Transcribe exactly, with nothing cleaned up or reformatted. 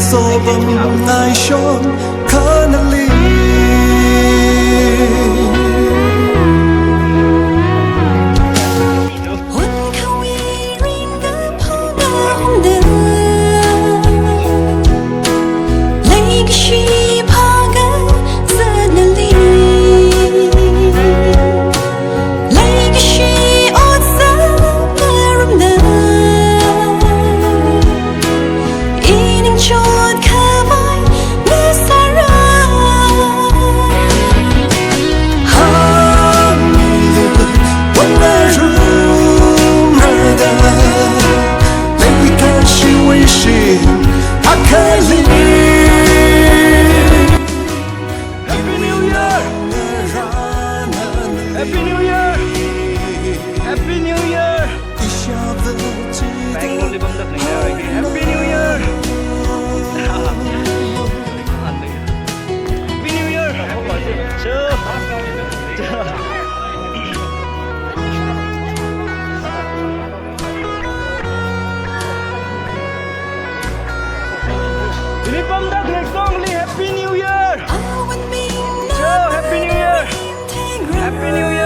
Sobam ngaishon kanali. Hun kawi ringda phangda hungda. Leikashi phaga zanali. Leikashi otsak ngarumda. Ining chotkhavai ngasāra. Hanglu wanarumada. Leikashi wishing akali. Happy New Year! Happy New Year! Happy New Year! Happy New Year! Happy New Year! Happy New Year! Happy New Year! Happy New Year!